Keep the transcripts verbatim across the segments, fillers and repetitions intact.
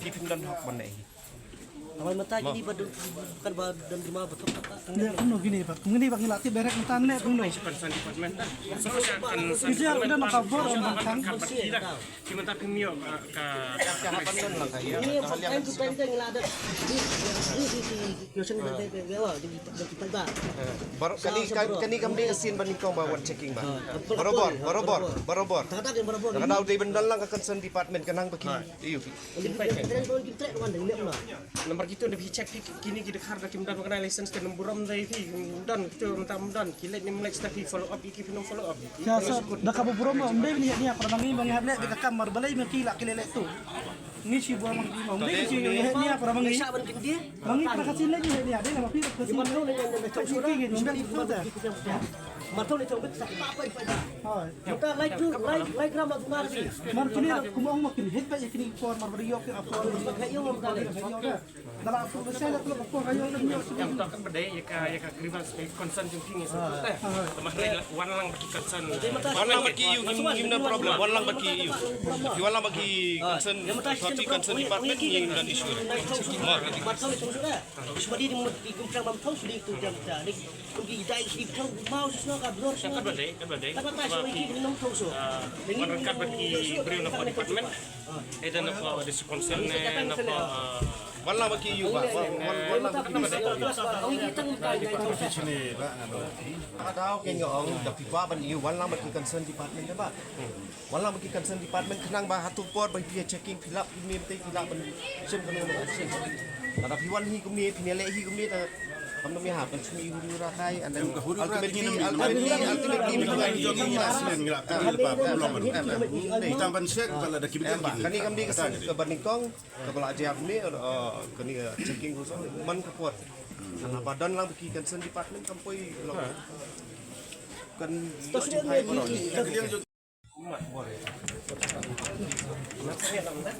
Phi phim don hok ban leh hi. Awai mynta kini ba dun kan ba dun di ma ba thok. Ne kumno kini ba. Kini ba ngi la tip direct mynta ne kumno. Concern department. Ija udah maka bor orang bangkang. Ki mynta phim ïoh ka, ka, ka. Ini yang time to time teng la ada. Di di di di question de de de la di di kita. Baroh kani, kani kam dei ka sien ba nyngkong ba wan checking ba. Barabor, barabor, barabor. Kata kata dei ban don lang ka concern department ka nang ba ki. Ïa ki. Namar kito da phi check phi kini ki dkhar da kim don ka license te nym burom dei phi. Don kito mynta ym don ki leit nym leit sta phi follow up ïa ki phi nym follow up. Ïa sa da ka burom ym dei ni ni aku rangi bang hab leh da ka kamar balai ma ki la ki leh leh tu. Ni shi burom ma ki ma ym dei ni aku rangi. Mangi ka ka sin leh ni ni ada nama phi ka sin leh ni ni ni ni ni ni. Mar thong ni thong bit sa pa pa pa. Hoi. Mar kini da kum ong ma kini het pa kini por mar bari yok ki apor. Ka yok ka yok ka. Dala apor da sa da ko por ka yok ka yok. Kam to ka bade ya ka ya ka grievance ka concern jong kini sa. Tama wan lang baki concern. Wan lang baki ïa u ngim ngim na problem. Wan lang baki ïa u. Wan lang baki concern. Sorry concern department ni dan issue. Mar thong ni thong sudah. Cuma dia di mulut di gumprang bam thong sudah itu jam tadi. Kung ki dai ki thong mau sus no ka blor. Kan bade, kan bade. Tang ta shi ki nong thong so. Wan ryngkat bad ki briew na department. Eda na district council ne na. Wan lang bad ki ïa u ba. Wan lang bad ki. Ada ke ngong da phi ba ban ïa u wan lang bad ki concern department ba. Wan lang bad ki concern department khnang ba hato por ba phi checking phi lap email te phi lap ban shem kano kano shem. Lada phi wan hi kumne phi ne leh hi kumne ta kam dum ïa hap kan smi huri rakai and then ultimately ultimately ultimately phi wan hi. Tang ban check ba lada ki. Kani kam dei ka sien ka ba nyngkong ka ba la jia kumne kani checking ko so man ka por. Ba don lang ki concern department kam poi lo. Kan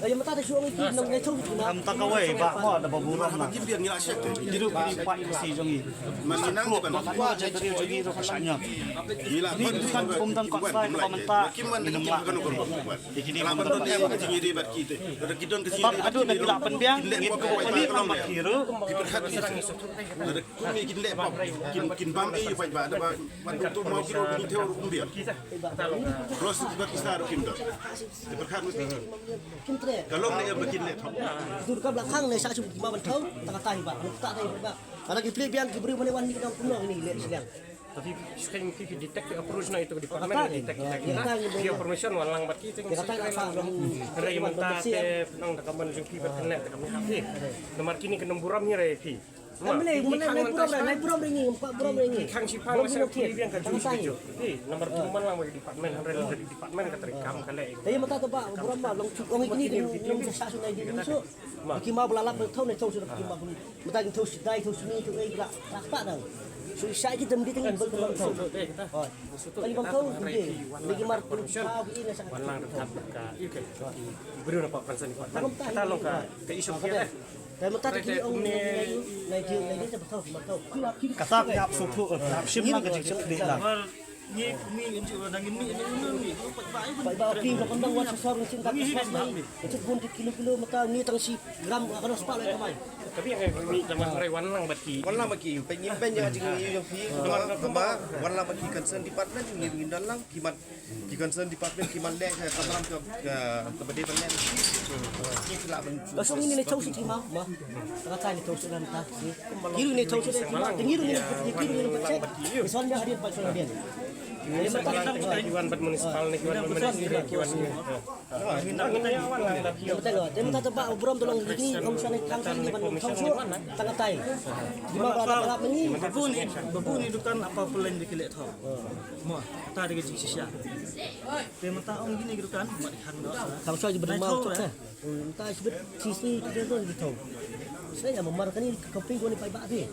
Ayo mata da shuang ki nang ngai thong ki na. Am ta kawai ba mo da ba burom na. Ki biang ngi la shek te. Jiru ki pa ki si jong i. Man ngi nang ba na. Ba ja dari jong i ro ka shanya. Ngi la ban kan kum dang ka sai ka menta. Kim man da ki kan ko. Ki ni la ban don em ki ni ri bat ki te. Da ki don ki ni. Adu da ki la ban biang. Ngi ko ni am ba ki ro. Ki perhat ki. Kum ni kin leh pop, kin, kin bam ei, pai ba, da ba, ban tu mau kiro kin teo kum biar. Plus ba ki star kim da. Te perkhat mesti. Kalong ne ba kin leh pop. Dur ka belakang ne sa sum ma ban thau, tang tai ba, ta tai ba. Ala ki pli biang ki bri mane wan ni dang kumno ni leh siang. Tapi sekarang ki detect approach na itu department detect kita. Ki information wan lang bat ki teng. Rai menta te nang da kaman jong ki ba kena da kaman ki. Namar kini kena buram ni rai ki. Am le, mun le burom re, le burom re ngi, burom re ngi. Khang shi phang sa kuli biang ka ju ju. Hi, namar tu man lang bagi department, hynrei lang dari department ka tarik kam ka leh. Tapi mata tu ba burom ba long chu ong ini kini long sa sa sunai di so. Ki ma bla lap thau ne thau su ki ma kuli. Mata ki thau shi dai thau suni tu ei bla. Lak ta dang. Su sa ki dem di teng bel bang thau. Oi. Kali bang thau tu de. Lagi mar tu sa ki ne sa. Wan lang dekat ka. Yu ke. Beri na pa concern. Kata long ka. Ka issue ke. Ka mata ki ong nai nai nai nai nai. Kata ka hap sutu, hap shim lang ka jingshim dih lang. Ni ni inji orang nangin ni ni ni ni. Pai ba ki ka pandang wan sasar ni cinta ka sas ni. Cit bun ti kilo kilo mata ni tang si gram ka nos pa lai kamai. Tapi yang ni zaman rai wan lang baki. Wan lang baki, pen ni pen ya jing ni yang fi. Wan lang baki concern department ni ni dan lang kimat. Ki concern department ki man leh ka kamram ka ka bade ban leh. Ki la ban. Ka song ni le chau su ti ma ma. Ka ta ni chau su nan ta. Ki ru ni chau su ti ma. Ki ru ni ki ru ni pa che. Son ya hadin pa son hadin. Ni ma ta ta ki wan ban municipal ni ki wan ban municipal ki wan. Ni ma ta ta ba burom tolong ni ong sa ni kang sa ni ban chau su. Tang tai. Di ma ba ba ni. Babu ni babu ni dukan apa pelain di kilik tau. Mo, ta dei ka jingshisha. Te mynta ong kine ki dukan, ma dei khang noh. Khang shuwa ji bad ma tok te. Mynta sibit shisha ki dei ki thong. Shisha ïa ma mar kane ka ping ko ni paidbah te.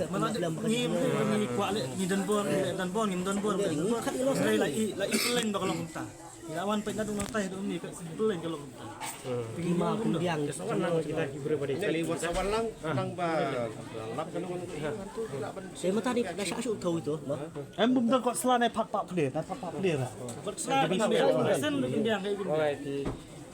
Mana ngi ngi kwah leh ngi don bor, ngi don bor, ngi don bor. Ngi khat ngi los. Hynrei la i la i plan ba ka long kumta. Ngi la wan peit na dung nang tai dong ni ka plan ka long kumta. Ki ma kumbiang. Wan lang kita ki briew ba dei. Wan lang nang ba lap ka long. Te mynta ni da sha shu thaw ito ma. Em bum dang kot sla nai phak phak phle, nai phak phak phle ra. Kot sla ni sen ni biang kai. Oi ti.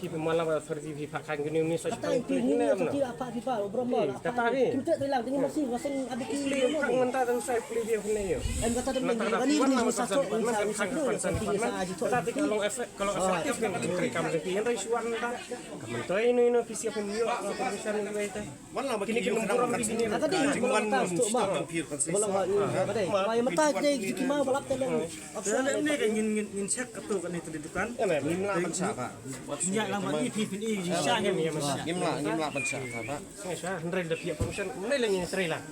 Phi mala ba sorti phi pha khan kini ni sa. Kata phi ni ni sorti apa phi pa bro mo. Kata phi. Kita telang ni masih wasang abi ki. Pli khang mynta tang sai pli phi khun ne yo. Em kata de ni ni ni sa so ni sa ni sa ni sa ji to. Kata ti ka long efek, ka long efek kan kri kam de phi. Yang rai suan ta. Ka mynta ino ino phi siap phi yo. Ka phi san ni rai ta. Wan la ba kini ki nombor ki bini. Kata de ni wan sto ba. Ba la ba dei. Ba ya mata de ki ma ba lap te long. Te ne ne ka ngin ngin ngin check ka to ka ne te dukan. Ngim lah ban sah ba. Nya lang ba i phi phin i sha ngim ngim sah. Ngim lah ngim lah ban sah ba. Ngai sha hynrei da phi permission ne le ngin trei lang.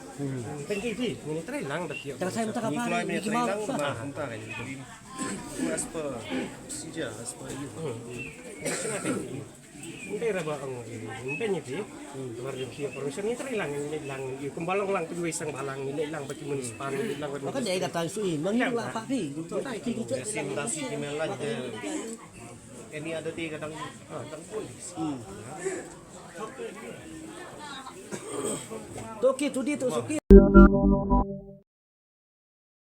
Thank you phi ngin trei lang da phi. Ka sai mata ka pa ni ki ma. As per procedure, as per you. Nte ra ba ong nte ni ti. War ni ti permission ni trai lang ni lang i kum balong lang tu sang balang ni lang ba ki municipal ni lang ba. Maka dei kata sui mang ni la pa ti. Sim da si ki mel lang. Any other day kadang kadang pun. Toki tu di tu suki.